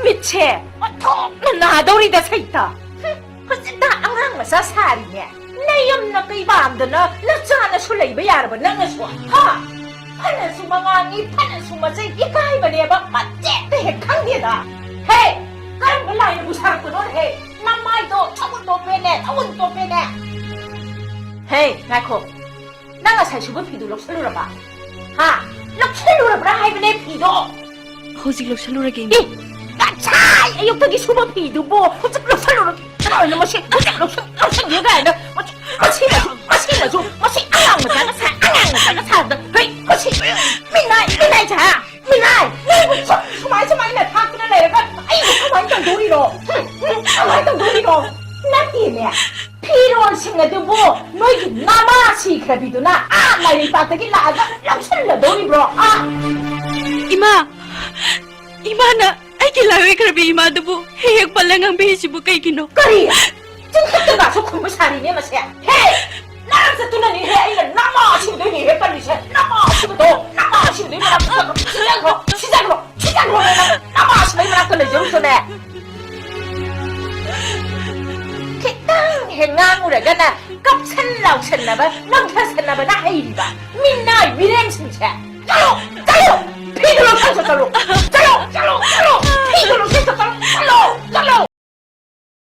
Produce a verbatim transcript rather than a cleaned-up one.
ꯕꯤꯠꯁꯦ ꯑꯣꯟꯊꯣꯛꯅ ꯅꯥꯗꯧꯔꯤꯗ, ꯁꯩꯇ꯫ ꯍꯨꯝ, ꯍꯧꯖꯤꯛꯇ ꯑꯉꯥꯡ ꯃꯆꯥ ꯁꯥꯔꯤꯅꯦ꯫ ꯅꯌꯨꯝꯅ ꯀꯩꯕꯥꯝꯗꯅ ꯅꯆꯥꯅꯁꯨ ꯂꯩꯕ ꯌꯥꯔꯕ ꯅꯪꯅꯁꯨ, ꯍꯥ? ꯐꯅꯁꯨ ꯃꯉꯥꯡꯉꯤ, ꯐꯅꯁꯨ ꯃꯆꯩ, ꯏꯀꯥꯏꯕꯅꯦꯕ ꯃꯇꯦꯛꯇ ꯍꯦꯛ ꯈꯪꯗꯦꯗ꯫ ꯍꯦ, ꯀꯔꯝꯕ ꯂꯥꯏꯅꯕꯨ ꯁꯥꯔꯛꯄꯅꯣ ꯍꯦ? ꯅꯃꯥꯏꯗꯣ ꯊꯥꯎꯟ ꯇꯣꯞꯄꯦꯅꯦ, ꯊꯥꯎꯟ ꯇꯣꯞꯄꯦꯅꯦ꯫ ꯍꯦ, ꯉꯥꯏꯈꯣ꯫ ꯅꯪ ꯉꯁꯥꯏ ꯁꯨꯕ ꯐꯤꯗꯨ ꯂꯧꯁꯜꯂꯨꯔꯕ? ꯍꯥ? ꯂꯧꯁꯜꯂꯨꯔꯕ꯭ꯔꯥ ꯍꯥꯏꯕꯅꯦ ꯐꯤꯗꯣ? ꯍꯧꯖꯤꯛ ꯂꯧꯁꯜꯂꯨꯔꯒꯦ, ꯏꯃꯥ꯫ ꯑꯦ, ꯉꯁꯥꯏ ꯑꯌꯨꯛꯇꯒꯤ ꯁꯨꯕ ꯐꯤꯗꯨꯕꯨ ꯍꯧꯖꯤꯛ ꯂꯧꯁꯜꯂꯨꯔꯒꯦ ꯀꯥꯏꯅ, ꯃꯁꯤ ꯍꯧꯖꯤꯛ ꯂꯧꯁꯜ-, ꯂꯧꯁꯜꯒꯦ ꯀꯥꯏꯅ, ꯃꯁꯤ, ꯃꯁꯤ ꯃꯆꯨ, ꯃꯁꯤ ꯃꯆꯨ, ꯃꯁꯤ ꯑꯉꯥꯡ ꯃꯆꯥꯅ ꯁꯥ-, ꯑꯉꯥꯡ ꯃꯆꯥꯅ ꯁꯥꯕꯗ, ꯍꯩ, ꯃꯁꯤ ꯃꯤꯅꯥꯏ, ꯃꯤꯅꯥꯏ ꯁꯥ, ꯃꯤꯅꯥꯏ, ꯅꯪꯕꯨ ꯁꯨꯝ ꯁꯨꯃꯥꯏ, ꯁꯨꯃꯥꯏꯅ ꯊꯥꯛꯇꯅ ꯂꯩꯔꯒ ꯑꯩꯕꯨ ꯀꯃꯥꯏꯅ ꯇꯧꯗꯣꯔꯤꯅꯣ? ꯍꯨꯝ, ꯍꯨꯝ, ꯀꯃꯥꯏꯅ ꯇꯧꯗꯣꯔꯤꯅꯣ? ꯅꯠꯇꯦꯅꯦ, ꯐꯤꯔꯣꯜꯁꯤꯡ ꯑꯗꯨꯕꯨ ꯅꯣꯏꯒꯤ ꯅꯃꯥ ꯁꯤꯈ꯭ꯔꯕꯤꯗꯨꯅ ꯑꯥ ꯂꯥꯏꯔꯩꯄꯥꯛꯇꯒꯤ ꯂꯥꯛꯑꯒ ꯂꯧꯁꯤꯜꯂꯗꯧꯔꯤꯕ꯭ꯔꯣ? ꯑꯥ? ꯏꯃꯥ! ꯏꯃꯥꯅ ꯑꯩꯒꯤ ꯂꯥꯏ ꯑꯣꯏꯈ꯭ꯔꯕꯤ ꯏꯃꯥꯗꯨꯕꯨ ꯍꯦꯛ ꯍꯦꯛ ꯄꯜꯂ ꯉꯥꯡꯕꯤꯔꯤꯁꯤꯕꯨ ꯀꯩꯒꯤꯅꯣ? ꯀꯔꯤ? ꯆꯤꯡꯈꯠꯇꯅꯁꯨ ꯈꯨꯝꯕ ꯁꯥꯔꯤꯅꯦ ꯃꯁꯦ꯫ ꯍꯦ! ꯅꯔꯛ ꯆꯠꯇꯨꯅꯅꯦꯍꯦ ꯑꯩꯅ ꯅꯃꯥ ꯁꯤꯕꯗꯣ ꯍꯦꯛ ꯍꯦꯛ ꯄꯜꯂꯤꯁꯦ꯫ ꯅꯃꯥ ꯁꯤꯕꯗꯣ, ꯅꯃꯥ ꯁꯤꯕꯗꯣ ꯃꯅꯥꯛꯇ ꯆꯠꯈ꯭ꯔꯣ, ꯁꯤꯖꯈ꯭ꯔꯣ, ꯁꯤꯖꯈ꯭ꯔꯣ, ꯁꯤꯖꯈ꯭ꯔꯣ, ꯅꯪ ꯅꯃꯥ ꯁꯤꯕꯩ ꯃꯅꯥꯛꯇ ꯂꯩꯖꯔꯨꯆꯣꯅꯦ꯫ ꯈꯤꯇꯪ ꯍꯦꯛ ꯉꯥꯡꯉꯨꯔꯒꯅ ꯀꯞꯁꯟ ꯂꯥꯎꯁꯟꯅꯕ, ꯅꯝꯊꯁꯟꯅꯕꯅ ꯍꯩꯔꯤꯕ ꯃꯤꯅꯥꯏ ꯃꯤꯔꯦꯝꯁꯤꯡꯁꯦ꯫